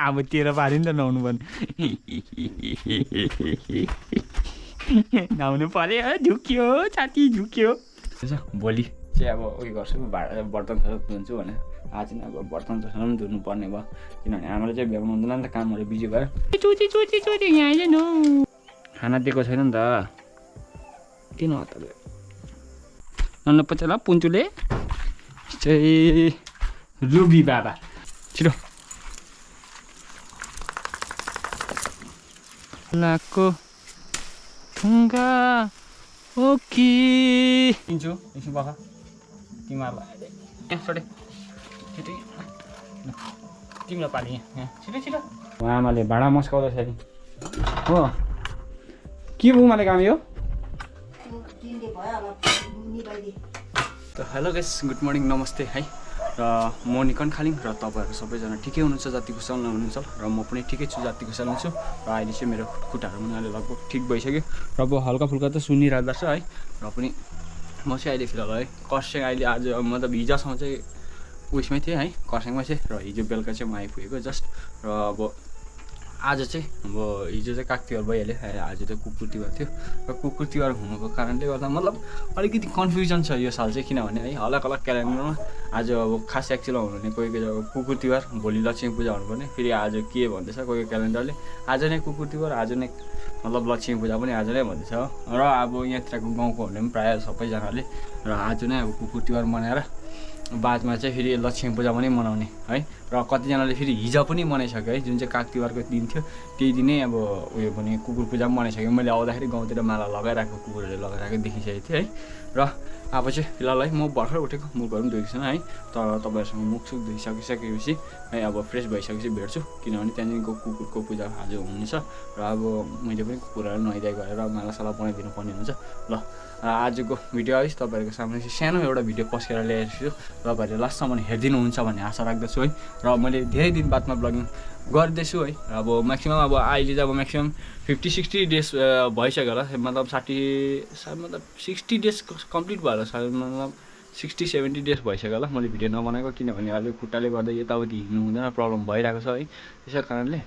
अब तेरो पारि नि त नुहाउनु पर्ने नुहाउनु पर्यो झुक्यो छाती झुक्यो भोलि चाहिँ अब उयो गर्छु भाँडा बर्तन धुन्छु भने आज चाहिँ अब बर्तन पनि धुनु पर्ने भयो किनभने आमाले चाहिँ भ्याउनु हुँदैन नि त कामहरू बिजी भयो चुची चुची चुची यहाँ आइज न खाना दिएको छैन नि त किन हतार नन्न पचाला पुन्चुले चाहिँ रुबी बाबा छिटो लाको ठुङ्गा ओके किन्छु एकछिन बख तिमीहरूलाई यहाँ छोडे छिटो तिमीलाई पाली यहाँ छिटो छिटो आमाले भाँडा मस्काउँदैछ नि हो के उमाले काम यो हेलो गाइस गुड मर्निङ नमस्ते है र म निकन खालिङ र तपाईँहरू सबैजना ठिकै हुनुहुन्छ जति कुशल हुनुहुन्छ र म पनि ठिकै छु जति कुशल हुन्छु र अहिले चाहिँ मेरो खुट्टाहरू पनि अहिले लगभग ठिक भइसक्यो र अब हल्का फुल्का त सुनिरहेको छ है र पनि म चाहिँ अहिले फिलहाल है खरसाङ अहिले आज मतलब हिजोसम्म चाहिँ उयसमै थिएँ है खरसाङमा चाहिँ र हिजो बेलुका चाहिँ म आइपुगेको जस्ट र अब आज चाहिँ अब हिजो चाहिँ काग तिहार भइहाल्यो आज त कुकुर तिहार थियो र कुकुर तिहार हुनुको कारणले गर्दा मतलब अलिकति कन्फ्युजन छ यो साल चाहिँ किनभने है हल्का हल्का क्यालेन्डरमा आज अब खास एक्चुअलमा हुनुपर्ने कोही कोही जग्गा कुकुर तिहार भोलि लक्ष्मी पूजा हुनुपर्ने फेरि आज के भन्दैछ कोही कोही क्यालेन्डरले आज नै कुकुर तिहार आज नै मतलब लक्ष्मी पूजा पनि आज नै भन्दैछ र अब यत्रको गाउँकोहरूले पनि प्रायः सबैजनाले र आज नै अब कुकुर तिहार मनाएर बादमा चाहिँ फेरि लक्ष्मी पूजा पनि मनाउने है र कतिजनाले फेरि हिजो पनि मनाइसक्यो है जुन चाहिँ काग तिहारको दिन थियो त्यही दिनै अब उयो पनि कुकुर पूजा पनि मनाइसक्यो मैले आउँदाखेरि गाउँतिर माला लगाइरहेको कुकुरहरूले लगाइरहेको देखिसकेको थिएँ है र अब चाहिँ फिलहाल है म भर्खर उठेको मुखहरू पनि धोएको छैन है तर तपाईँहरूसँग मुखसुख धोइसकिसकेपछि है अब फ्रेस भइसकेपछि भेट्छु किनभने त्यहाँदेखिको कुकुरको पूजा आज हुनेछ र अब मैले पनि कुकुरहरू नुहाइदिए गरेर मालासाला बनाइदिनु पर्ने हुन्छ ल आजको भिडियो है तपाईँहरूको सामने चाहिँ सानो एउटा भिडियो पस्केर ल्याएको छु तपाईँहरूले लास्टसम्म हेरिदिनुहुन्छ भन्ने आशा राख्दछु है र मैले धेरै दिन बादमा ब्लगिङ गर्दैछु है अब म्याक्सिमम् अब अहिले चाहिँ अब म्याक्सिमम् 50-60 डेज भइसक्यो होला मतलब 60 मतलब 60 डेज कम्प्लिट भयो होला मतलब 60-70 डेज भइसक्यो होला मैले भिडियो नबनाएको किनभने अहिले खुट्टाले गर्दा यताउति हिँड्नु हुँदैन प्रब्लम भइरहेको छ है त्यसै कारणले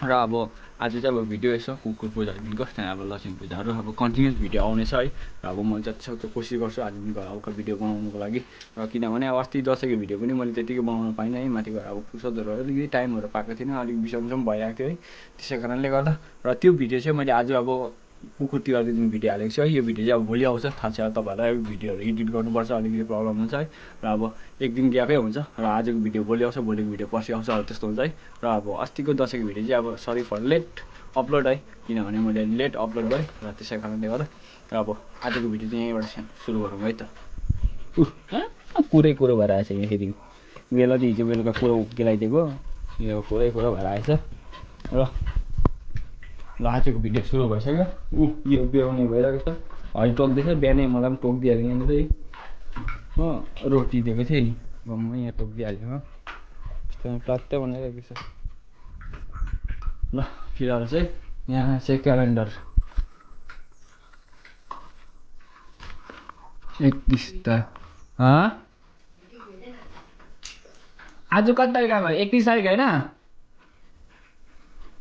र अब आज चाहिँ अब भिडियो यसो कुकुर पूजाको दिनको त्यहाँदेखि अब लक्ष्मी पूजाहरू अब कन्टिन्युस भिडियो आउनेछ है र अब मैले जतिसक्दो कोसिस गर्छु आजदेखिको हल्का भिडियो बनाउनुको लागि र किनभने अब अस्ति दसैँको भिडियो पनि मैले त्यतिकै बनाउनु पाइनँ है माथि गएर अब फुर्सदहरू अलिकति टाइमहरू पाएको थिइनँ अलिक बिसन्चो पनि भइरहेको थियो है त्यसै कारणले गर्दा र त्यो भिडियो चाहिँ मैले आज अब कुकुर तिहारको दिन भिडियो हालेको छु है यो भिडियो चाहिँ अब भोलि आउँछ थाहा छ तपाईँहरूलाई भिडियोहरू एडिट गर्नुपर्छ अलिकति प्रब्लम हुन्छ है र अब एक दिन ग्यापै हुन्छ र आजको भिडियो भोलि आउँछ भोलिको भिडियो पर्सि आउँछ त्यस्तो हुन्छ है र अब अस्तिको दसैँको भिडियो चाहिँ अब सरी फर लेट अपलोड है किनभने मैले लेट अपलोड गरेँ र त्यसै कारणले गर्दा र अब आजको भिडियो चाहिँ यहीँबाट सुरु गरौँ है त कुरै कुरो भएर आएछ यहाँ फेरि बेला हिजो बेलुका कुरो उक्किलाइदिएको यो कुरै कुरो भएर आएछ र ल आजको भिडियो सुरु भइसक्यो यो ब्याउने भइरहेको छ अहिले टोक्दैछ बिहानै मलाई पनि टोकिदिइहाल्यो यहाँनिर है हो रोटी दिएको थिएँ नि गम्मै यहाँ टोकिदिइहाल्यो हो त्यहाँ प्लात्तै बनाइरहेको छ ल फिलहाल चाहिँ यहाँ चाहिँ क्यालेन्डर 31 त आज कति तारिक आयो 31 तारिक होइन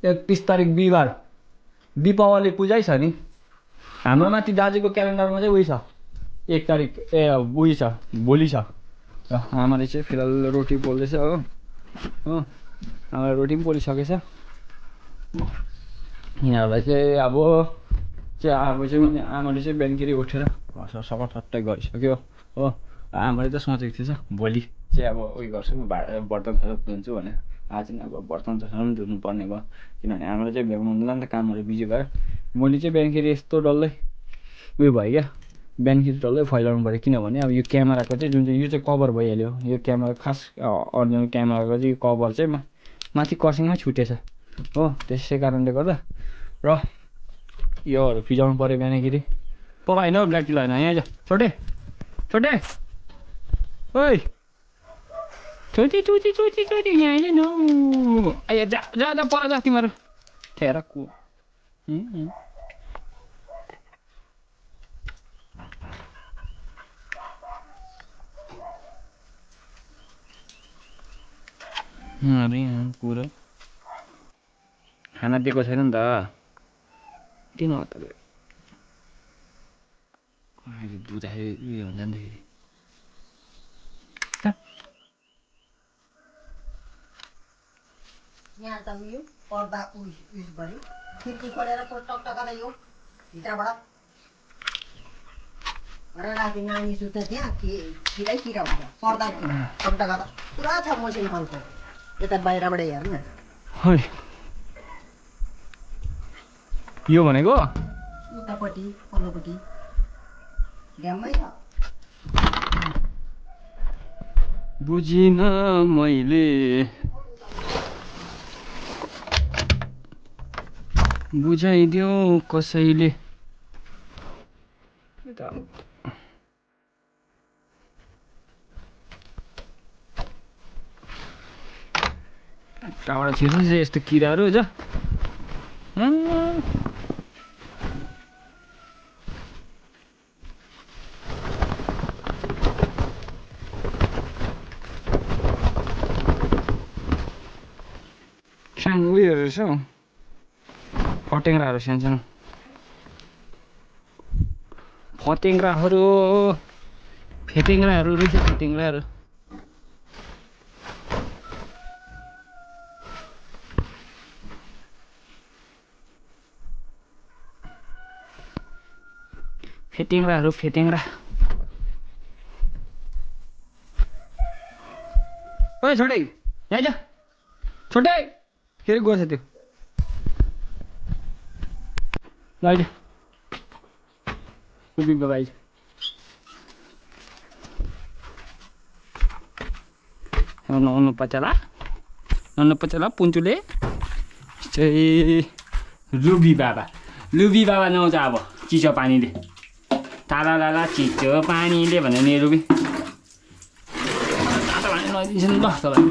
31 तारिक बिहिबार दीपावली पूजै छ नि हाम्रो माथि दाजुको क्यालेन्डरमा चाहिँ उयो छ 1 तारिक उयो छ भोलि छ र आमाले चाहिँ फिलहाल रोटी पोल्दैछ हो आमाले रोटी पनि पोलिसकेछ यिनीहरूलाई चाहिँ अब चाहिँ आमाले चाहिँ बिहानखेरि उठेर घर सफा सट्टै गरिसक्यो हो आमाले त सोचेको थिएछ भोलि चाहिँ अब उयो गर्छु भाँडा बर्तन धुन्छु भनेर आज चाहिँ अब बर्तन पनि धुनु पर्ने भयो किनभने आमाले चाहिँ भ्याउनु हुँदैन नि त कामहरू बिजी भयो मैले चाहिँ बिहानखेरि यस्तो डल्लै उयो भयो क्या बिहानखेरि डल्लै फैलाउनु पऱ्यो किनभने अब यो क्यामेराको चाहिँ जुन चाहिँ यो चाहिँ कभर भइहाल्यो यो क्यामेरा खास अरिजिनल क्यामेराको चाहिँ कभर चाहिँ माथि कर्सिङमै छुटेछ हो त्यसै कारणले गर्दा र योहरू फिजाउनु पऱ्यो बिहानखेरि पकाएन हौ ब्ल्याक टी लगाएन यहाँ जा छोटे छोटे ओइ छोटी चुची चुची चुची यहाँ आइज न आइया जा जा जा पर जा तिमीहरू ठेर कु अरे कुरा खाना दिएको छैन नि त किन हो त अहिले बुझायो उयो हुन्छ नि त यहाँ त उयो पर्दा उस भयो खिड्की खोलेर टकटक यो भित्रबाट राति नानी सुत्छ त्यहाँ किरै किरा हुन्छ पर्दा टकटक पुरा छ मसिनो खालको यता बाहिरबाट हेर्नु है यो भनेको उतापट्टि पल्लोपट्टि ड्याममै छ बुझिन मैले बुझाइदियो कसैले टाढा छिर्छ यस्तो किराहरू छ सानो उयोहरू रहेछ हौ फटेङ्ग्राहरू सानसानो फटेङ्ग्राहरू फेटेङ्ग्राहरू रहेछ फेटेङ्ग्राहरू फेटेङ्ग्राहरू फेटेङ्ग्रा ओइ छोटै यहाँ जा छोटै के अरे गएछ त्यो ल अहिले बिग बाबा नुहाउनु पचला पुन्चुले चाहिँ रुबी बाबा नुहाउँछ अब चिसो पानीले ताला लाला चिसो पानीले भन्यो नि रुबी तातो पानी नुहाइदिन्छ नि ल तपाईँ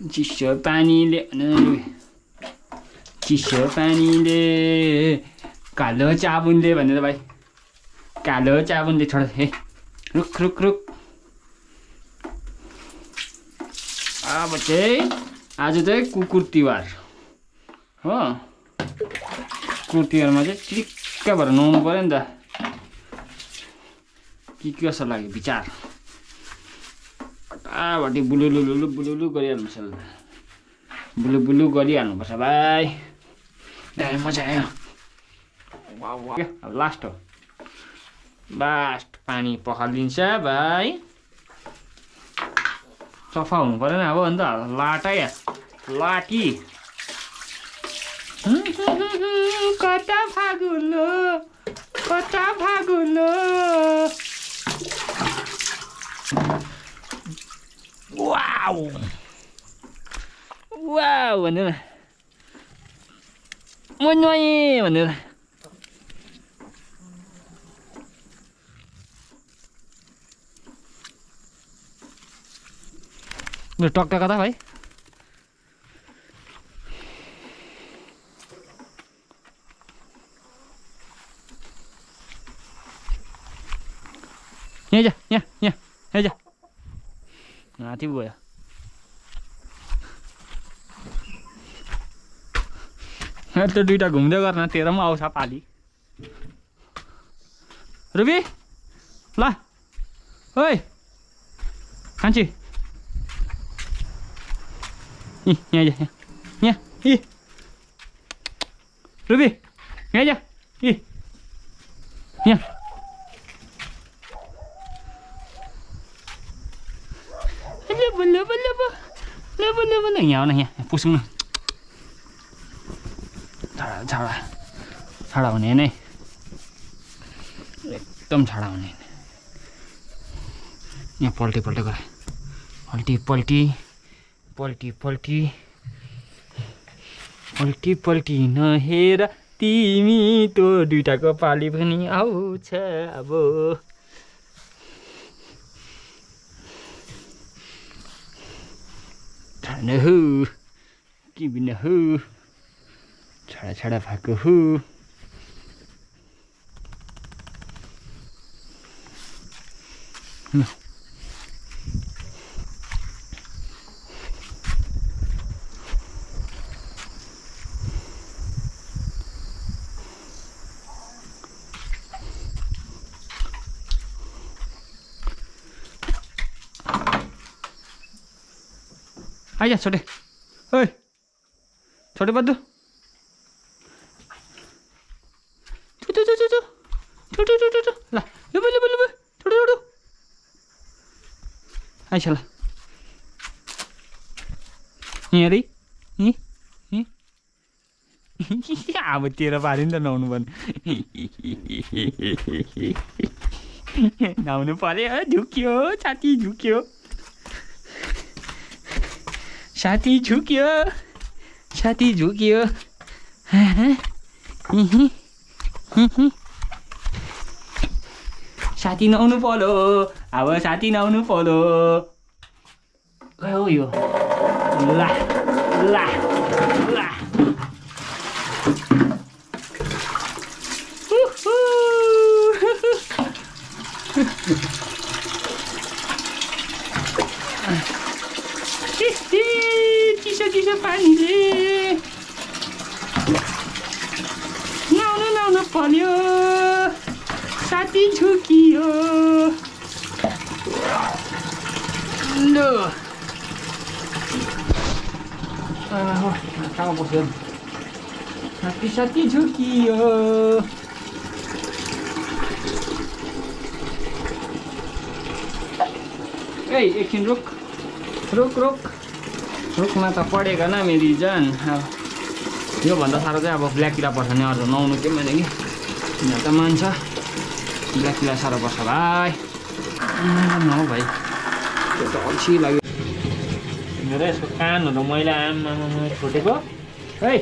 चिसो पानीले रुबी चिसो पानीले कालो चाबुनले भनेर भाइ कालो चाबुनले छोड हे रुख रुख रुख अब चाहिँ आज चाहिँ कुकुर तिहार हो कुकुर तिहारमा चाहिँ चिक्क भएर नुहाउनु पऱ्यो नि त के कसो लाग्यो विचार कताबाट बुलुलु गरिहाल्नुपर्छ बुलु गरिहाल्नुपर्छ भाइ दामी मजा आयो अब लास्ट हो लास्ट पानी पखालिदिन्छ भाइ सफा हुनु परेन अब अन्त लाटै लाटी कता फागुलो वाउ भनेर म नुहाएँ भनेर टकटक त भाइ यहाँ जा हात्ती गयो त्यो दुइटा घुम्दै गर्न तेरो पनि आउँछ पाली रुबी ल ओइ कान्छी यहाँ जा यहाँ रुबी यहाँ जा यहाँ ल यहाँ आउन यहाँ पुसौँ न छाडा हुने नै एकदम छाडा हुने यहाँ पल्टी गर पल्टी नहेर तिमी त्यो दुइटाको पाली पनि आउँछ अब हु कि बिना हु छाडा भएको हु आइज छोटे ओइ छोटे बद्दु ल लुबु लुबु लुबु छोटो छोटो आइस ल यहाँ रे अब तेरो पारि नि त नुहाउनु पर्ने नुहाउनु पर्यो झुक्यो छाती झुक्यो साथी झुक्यो साथी झुक्यो साथी नुहाउनु पर्यो अब साथी नुहाउनु पर्यो गयो यो ला ला ला चिसो चिसो पानीले नुहाउनु पर्यो साथी झुकियो ल कहाँ बस्यो साथी साथी झुकियो ए एकछिन रुक रुक रुक रुकमा त पढेको न मेरी जान अब योभन्दा साह्रो चाहिँ अब ब्ल्याक किरा पर्छ नि अरू नुहाउनु के भने कि यहाँ त मान्छ ब्ल्याक किरा साह्रो पर्छ भाइ नौ भाइ त्यो त अल्छी लाग्यो मेरो यसको कानहरू मैला आमा छोटेको है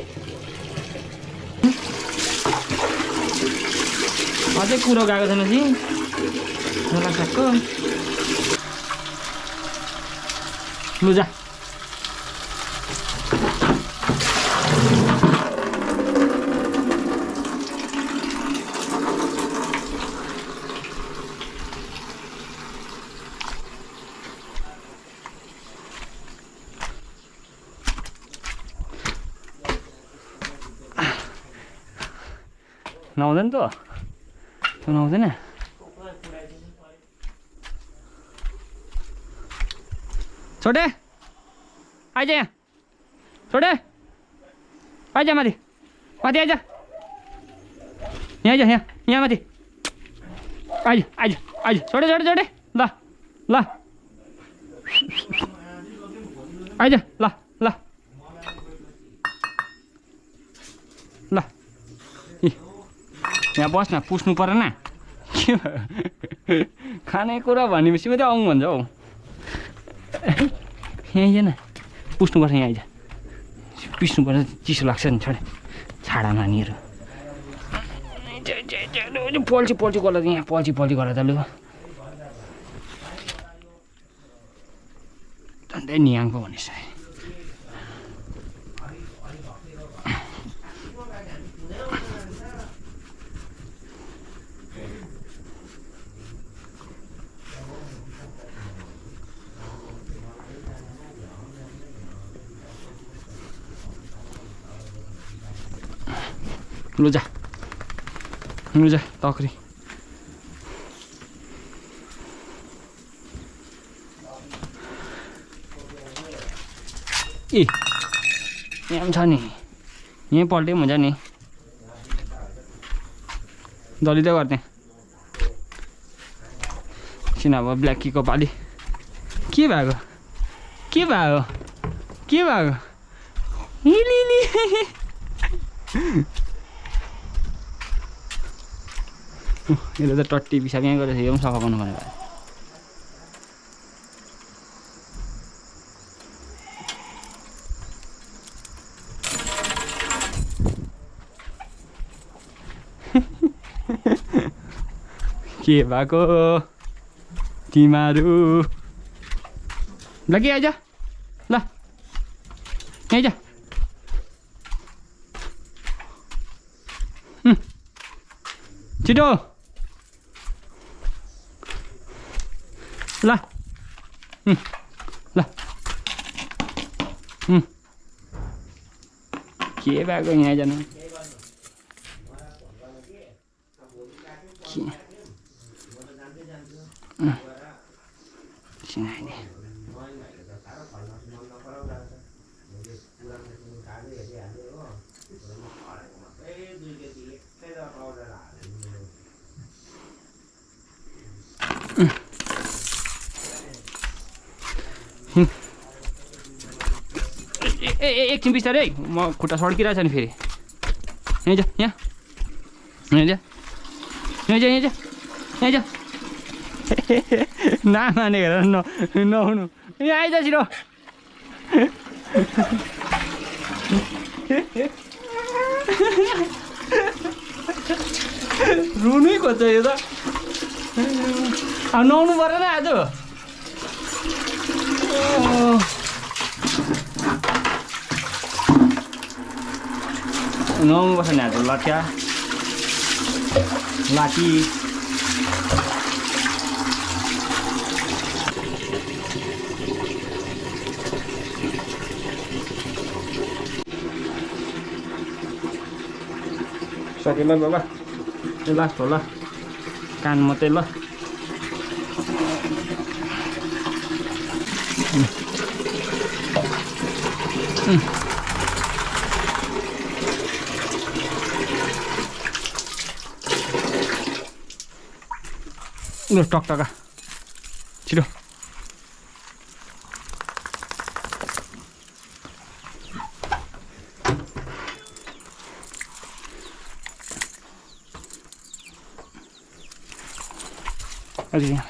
अझै कुरो गएको छैन कि मलाई सक्को लु जा नआउँदैन त नआउँदैन छोटे आइज यहाँ छोटे आइज माथि माथि आइज यहाँ आइज यहाँ माथि आइज आइज आइज छोटे छोटे छोटे ल ल आइज ल ल ल यहाँ बस् न पुस्नु परेन के खानेकुरा भनेपछि मात्रै आउँ भन्छ हौ यहाँ आइज न पुस्नुपर्छ यहाँ आइज पिस्नुपर्छ चिसो लाग्छ नि छोडे छाडा नानीहरू पल्ची पल्ची गरेर यहाँ पल्ची पल्ची गरेर त लु झन्डै नियाङको भनेछ लु जा तक्री ए यहाँ छ नि यहीँ पल्टे हुन्छ नि दलिँदै गर्ने किन अब ब्ल्याकीको पाली के भएको के भयो के भएको हिलिली यसले त टट्टी पिसाब यहाँ गरेर यो पनि सफा गर्नु पर्ने भयो के भएको तिमीहरू ल के आइज ल आइज छिटो ल ल के भएको यहाँ जानु एकछिन बिस्तारै म खुट्टा सड्किरहेछ नि फेरि यहाँ जा यहाँ यहाँ जा यहाँ जा यहाँ जा यहाँ जा नमाने हेर नहुनु यहाँ आइज छिरो रुनै खोज्छ यो त अब नुहाउनु परेन आज नुहाउनु पर्छ नि आज लट्या लाठी सक्यो ल बाबा यो लास्ट हो ल कान मात्रै ल ल टकटका छिटो अझै यहाँ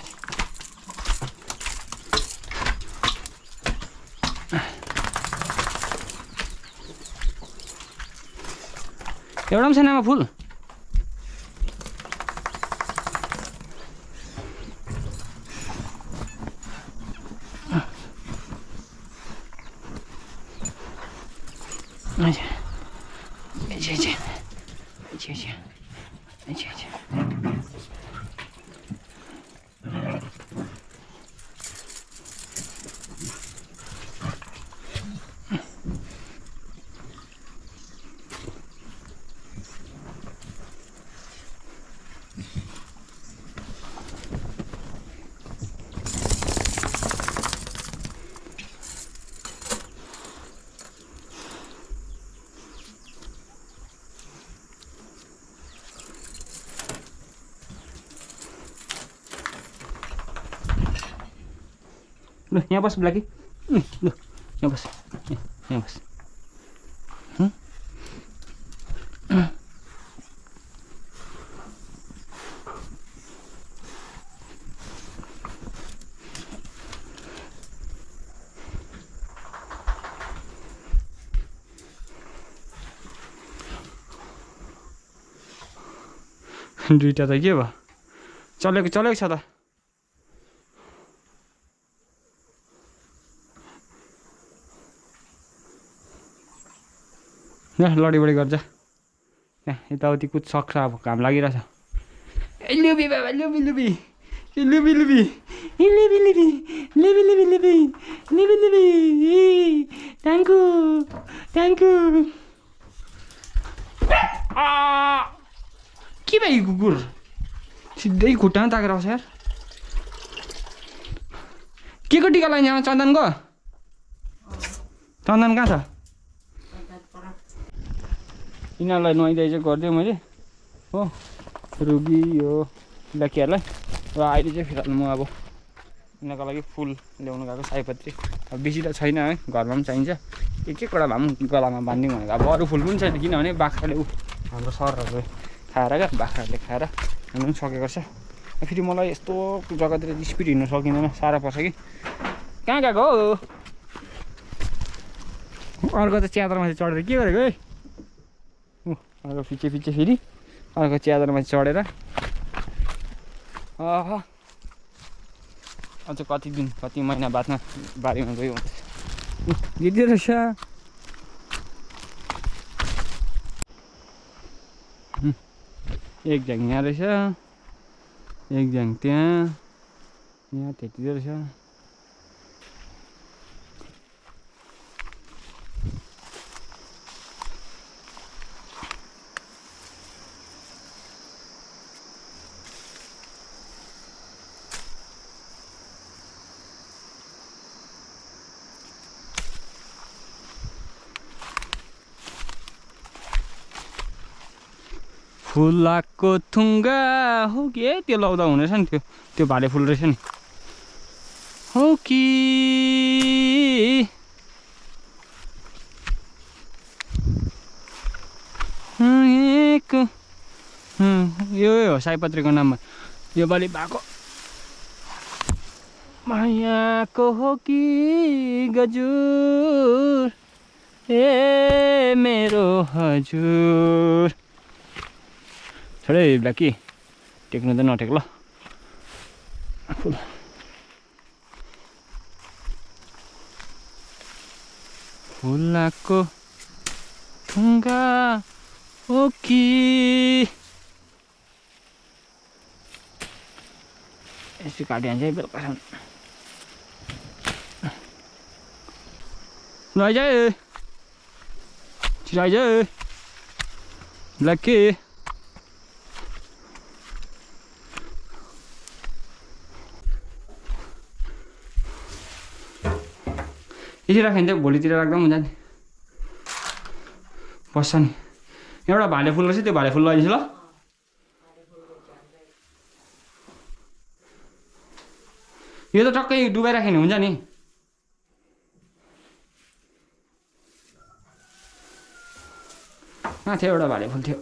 एउटा पनि छैन आमा फुल ल यहाँ बस ब्ल्याकी ल यहाँ बस यहाँ बस दुईटा त के भयो चलेको छ त ल लडीबडी गर्छ त्यहाँ यताउति कुछ सक्छ अब घाम लागिरहेछ ए लुबी बाबा लुबी लुबी लुबी लुबी लुबी लुबी लुबी लुबी लुबी लुबी लुबी थ्याङ्कु थ्याङ्कु के भयो कुकुर सिधै खुट्टामा ताकेर आउँछ यार के को टिका लगाइन्छ यहाँ चन्दनको चन्दन कहाँ छ यिनीहरूलाई नुहाइदिए चाहिँ गरिदिएँ मैले हो रुबी यो ब्ल्याकीहरूलाई र अहिले चाहिँ फिलहाल म अब यिनीहरूको लागि फुल ल्याउनु गएको सयपत्री अब बेसी त छैन है घरमा पनि चाहिन्छ एक एकवटा भए पनि गलामा बाँधिदिउँ भनेको अब अरू फुल पनि छैन किनभने बाख्राले हाम्रो सरहरूले खाएर क्या बाख्राहरूले खाएर हुनु पनि सकेको छ फेरि मलाई यस्तो जग्गातिर स्पिड हिँड्नु सकिँदैन साह्रो पर्छ कि कहाँ गएको हो अर्को त च्यादरमाथि चढेर के गरेको है अर्को पछि फेरि अर्को च्यादरमाथि चढेर अझ कति दिन कति महिना बादमा बारीमा गयो दिदी रहेछ एक झ्याङ यहाँ रहेछ एक झ्याङ त्यहाँ यहाँ त्यति रहेछ फुलाको थुङ्गा हो कि त्यो लाउँदा हुनेछ नि त्यो भाले फुल रहेछ नि हो कि यो हो सयपत्रीको नाममा यो बलि भएको मायाको हो कि गजुर ए मेरो हजुर छोडे ब्ल्याकी टेक्नु त नटेक ल फुलाको थुङ्गा हो कि यसो काटिहाल्छ है बेलुकासम्म आइज छिटो आइज ब्ल्याकी यसरी राख्यो भने चाहिँ भोलितिर राख्दा पनि हुन्छ नि बस्छ नि एउटा भाले फुल रहेछ त्यो भाले फुल लगाइदिन्छु ल यो त टक्कै डुबाइराख्यो भने हुन्छ नि थियो एउटा भाले फुल थियो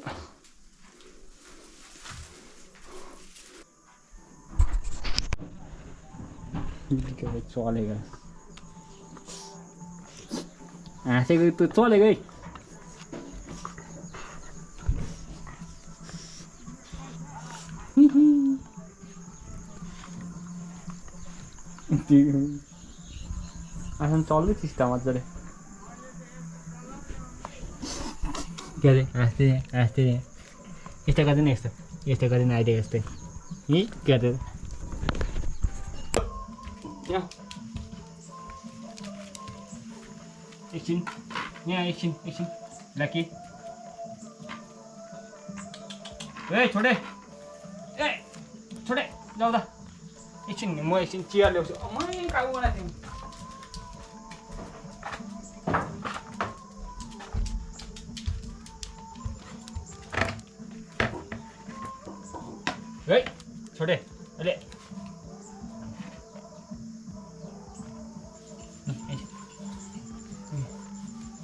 चलेको हाँसेको त चलेको है आसन चल्दै थिस् त मजाले के अरे हाँस्दै यस्तो गर्दैन यस्तो गर्दैन आइदियो यस्तै यी के अरे एकछिन यहाँ एकछिन ब्ल्याकी ए छोडे जाऊ त एकछिन म एकछिन चियर ल्याउँछु मै काबु बनाएको थिएँ है छोडे अहिले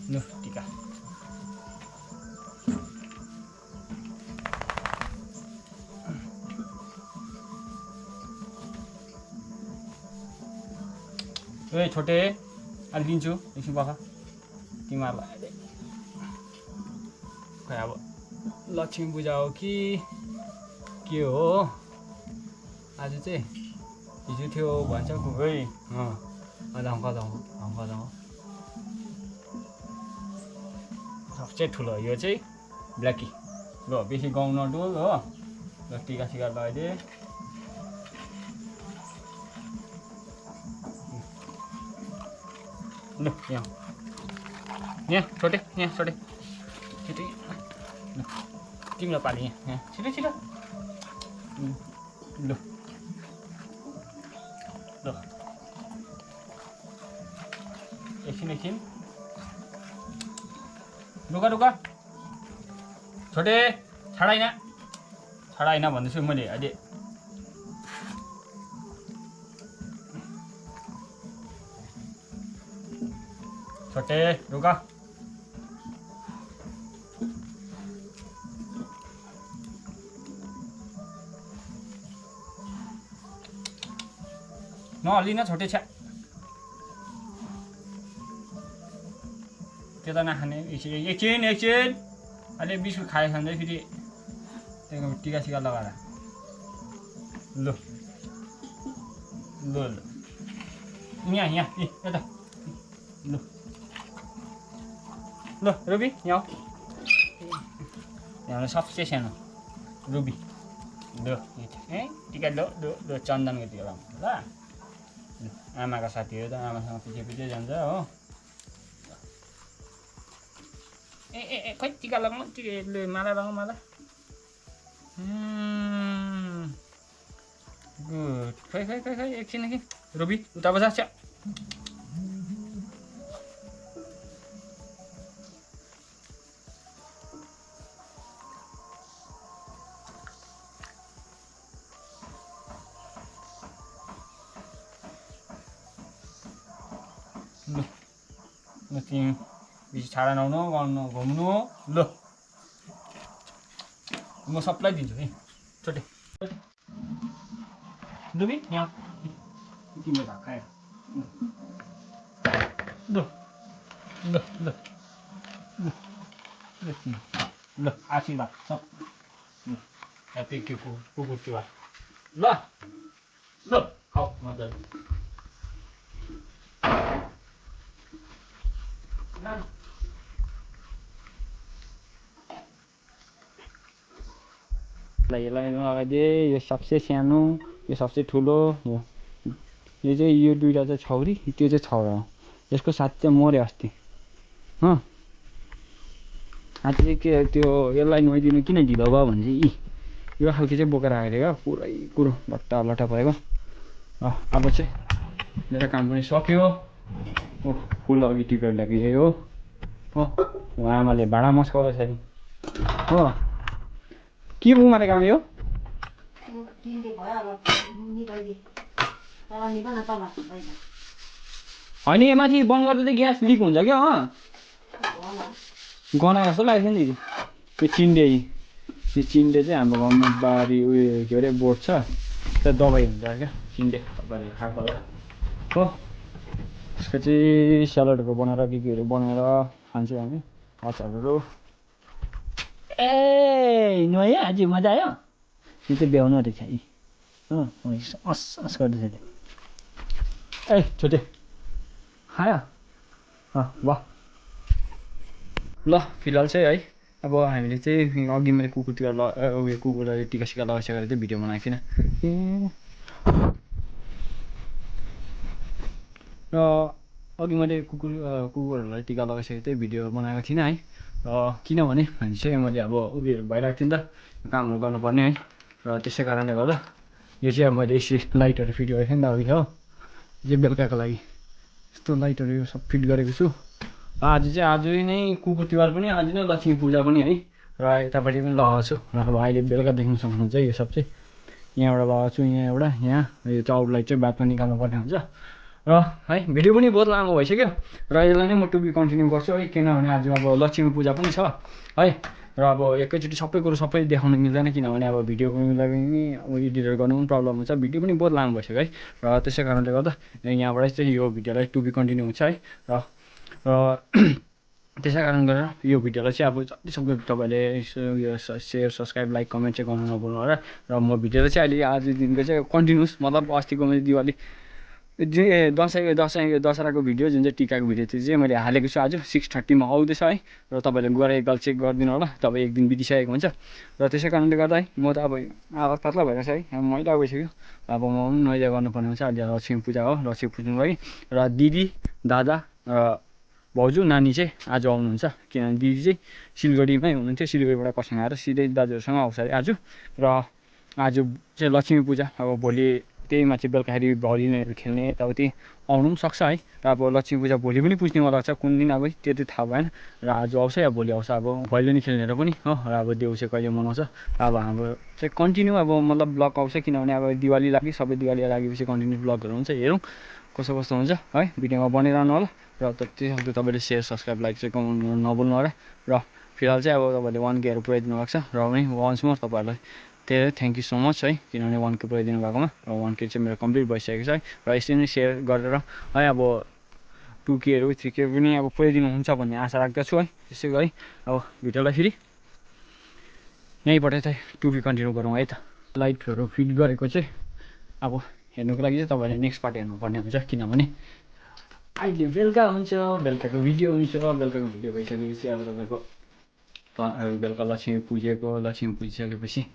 ल टिका ए छोटे अलि दिन्छु एकछिन बख तिमीहरूलाई अहिले खै अब लक्ष्मी पूजा हो कि के हो आज चाहिँ हिजो थियो भन्छ है सबसे ठुलो यो चाहिँ ब्ल्याकी ल बेसी गाउँ नडुल हो ल टिका सिका लगाइदिए ल यहाँ छोटे छिटो तिमीलाई पाले यहाँ छिटो ल एकछिन लुगा छोटे छाडाइन भन्दैछु मैले अहिले छोटे लुगा नहल्लिन छोटे छ्या त्यो त नखाने एकछिन अहिले बिस्कुट खाए खाँदै फेरि त्यहाँको टिका सिका लगाएर ल यहाँ यता ल रुबी यहाँ यहाँ सबसे सानो रुबी ल टिका ल चन्दनको टिका लगाउनु ल आमाको साथीहरू त आमासँग पछि जान्छ हो ए खै टिका लगाउनु टिका माला लगाउँ माला गुड खै एकछिन रुबी उता बसा छ ल ल तिमी बेसी छाडा नहुनु गर्नु घुम्नु ल म सबलाई दिन्छु है छोटे लुबी यहाँ तिम्रो भाग खायो ल ल ल ल आशीर्वाद सब ह्याप्पी कुकुर तिहार ल ल खाऊ मजाले यसलाई लगाइदिए यो सबसे सानो यो सबसे ठुलो यो चाहिँ यो दुइटा चाहिँ छौरी त्यो चाहिँ छौरा हो यसको साथ चाहिँ मऱ्यो अस्ति हो आज चाहिँ के त्यो यसलाई नुहाइदिनु किन ढिलो भयो भने चाहिँ यो खालको चाहिँ बोकेर आएको क्या पुरै कुरो लट्टा लट्टा भएको अब चाहिँ मेरो काम पनि सक्यो हो फुल अघि टिपेर ल्याइदियो हो आमाले भाँडा मस्काउँदैछ नि हो के बुमाले काम यो होइन यो माथि बन्द गर्दा चाहिँ ग्यास लिक हुन्छ क्या गना जस्तो लागेको थियो नि यो चिन्डे चाहिँ हाम्रो गाउँमा बारी उयो के अरे बोट छ त्यो दबाई हुन्छ क्या चिन्डे तपाईँले खाएको होला हो त्यसको चाहिँ स्यालेडहरू बनाएर केहरू बनाएर खान्छौँ हामी अचारहरू ए नुहायो आज मजा आयो यो चाहिँ भ्याउनु रहेछ यी हो अस गर्दैछ ए छोटे खायो वाह ल फिलहाल चाहिँ है अब हामीले चाहिँ अघि मैले कुकुरतिर उयो कुकुरलाई टिकासिका लगाइसकेर चाहिँ भिडियो बनाएको थिइनँ र अघि मैले कुकुरहरूलाई टिका लगाइसकेको चाहिँ भिडियो बनाएको थिइनँ है र किनभने चाहिँ मैले अब उयोहरू भइरहेको थिएँ नि त कामहरू गर्नुपर्ने है र त्यसै कारणले गर्दा यो चाहिँ अब मैले यसरी लाइटहरू फिट गरेको थिएँ नि त अघि हो यो चाहिँ बेलुकाको लागि यस्तो लाइटहरू यो सब फिट गरेको छु आज नै कुकुर तिहार पनि आज नै लक्ष्मी पूजा पनि है र यतापट्टि पनि लगाएको छु र अब अहिले बेलुका देख्न सक्नुहुन्छ यो सब चाहिँ यहाँबाट लगाएको छु यहाँ एउटा यहाँ यो चाउर लाइट चाहिँ बादमा निकाल्नु पर्ने हुन्छ र है भिडियो पनि बहुत लामो भइसक्यो र यसलाई नै म टु बी कन्टिन्यू गर्छु है किनभने आज अब लक्ष्मी पूजा पनि छ है र अब एकैचोटि सबै कुरो सबै देखाउनु मिल्दैन किनभने अब भिडियोको मिलाइ पनि अब एडिटर गर्नु पनि प्रब्लम हुन्छ भिडियो पनि बहुत लामो भइसक्यो है र त्यसै कारणले गर्दा यहाँबाट चाहिँ यो भिडियोलाई टु बी कन्टिन्यू हुन्छ है र त्यसै कारण गरेर यो भिडियोलाई चाहिँ अब जतिसक्दो तपाईँले यो सेयर सब्सक्राइब लाइक कमेन्ट चाहिँ गर्नु नभुल्नु होला र म भिडियोलाई चाहिँ अहिले आजदेखिको चाहिँ कन्टिन्युस मतलब अस्तिको मैले दिवाली दसहराको भिडियो जुन चाहिँ टिकाको भिडियो त्यो चाहिँ मैले हालेको छु आज 6:30 आउँदैछ है र तपाईँले गएर एकताल चेक गरिदिनु होला तपाईँ एक दिन बितिसकेको हुन्छ र त्यसै कारणले गर्दा है म त अब आवाज पातला भइरहेछ है मैला भइसक्यो अब म पनि नुहाइदिया गर्नुपर्ने हुन्छ अहिले लक्ष्मी पूजा हो लक्ष्मी पूजाको लागि र दिदी दादा र भाउजू नानी चाहिँ आज आउनुहुन्छ किनभने दिदी चाहिँ सिलगढीमै हुनुहुन्थ्यो सिलगढीबाट खरसाङ आएर सिधै दाजुहरूसँग आउँछ अरे आज र आज चाहिँ लक्ष्मी पूजा अब भोलि त्यहीमा चाहिँ बेलुकाखेरि भलिनीहरू खेल्ने यताउति आउनु पनि सक्छ है र अब लक्ष्मी पूजा भोलि पनि पुज्नेवाला छ कुन दिन अब त्यो चाहिँ थाहा भएन र आज आउँछ या भोलि आउँछ अब भैलेनी खेल्नेहरू पनि हो र अब देउसे कहिले मनाउँछ अब हाम्रो चाहिँ कन्टिन्यू अब मतलब ब्लग आउँछ किनभने अब दिवाली लागि सबै दिवाली लागेपछि कन्टिन्यू ब्लगहरू हुन्छ हेरौँ कस्तो कस्तो हुन्छ है भिडियोमा बनिरहनु होला र त्यतिसक्दो तपाईँले सेयर सब्सक्राइब लाइक चाहिँ कमेन्ट गर्नु नभुल्नु होला र फिलहाल चाहिँ अब तपाईँले 1Kहरू पुऱ्याइदिनु भएको छ र पनि वन्स मोर तपाईँहरूलाई धेरै थ्याङ्क यू सो मच है किनभने 1K पुऱ्याइदिनु भएकोमा र 1K चाहिँ मेरो कम्प्लिट भइसकेको छ है र यसरी नै सेयर गरेर है अब 2Kहरू 3K पनि अब पुऱ्याइदिनु हुन्छ भन्ने आशा राख्दछु है त्यसै गरी अब भिडियोलाई फेरि यहीँबाट चाहिँ टु बी कन्टिन्यू गरौँ है त लाइटहरू फिट गरेको चाहिँ अब हेर्नुको लागि चाहिँ तपाईँले नेक्स्ट पार्ट हेर्नुपर्ने हुन्छ किनभने अहिले बेलुका हुन्छ बेलुकाको भिडियो हुन्छ बेलुकाको भिडियो भइसकेपछि अब तपाईँको बेलुका लक्ष्मी पुजिसकेपछि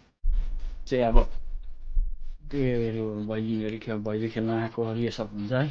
चाहिँ अब त्योहरू भैली खेल्न आएको यो सब हुन्छ है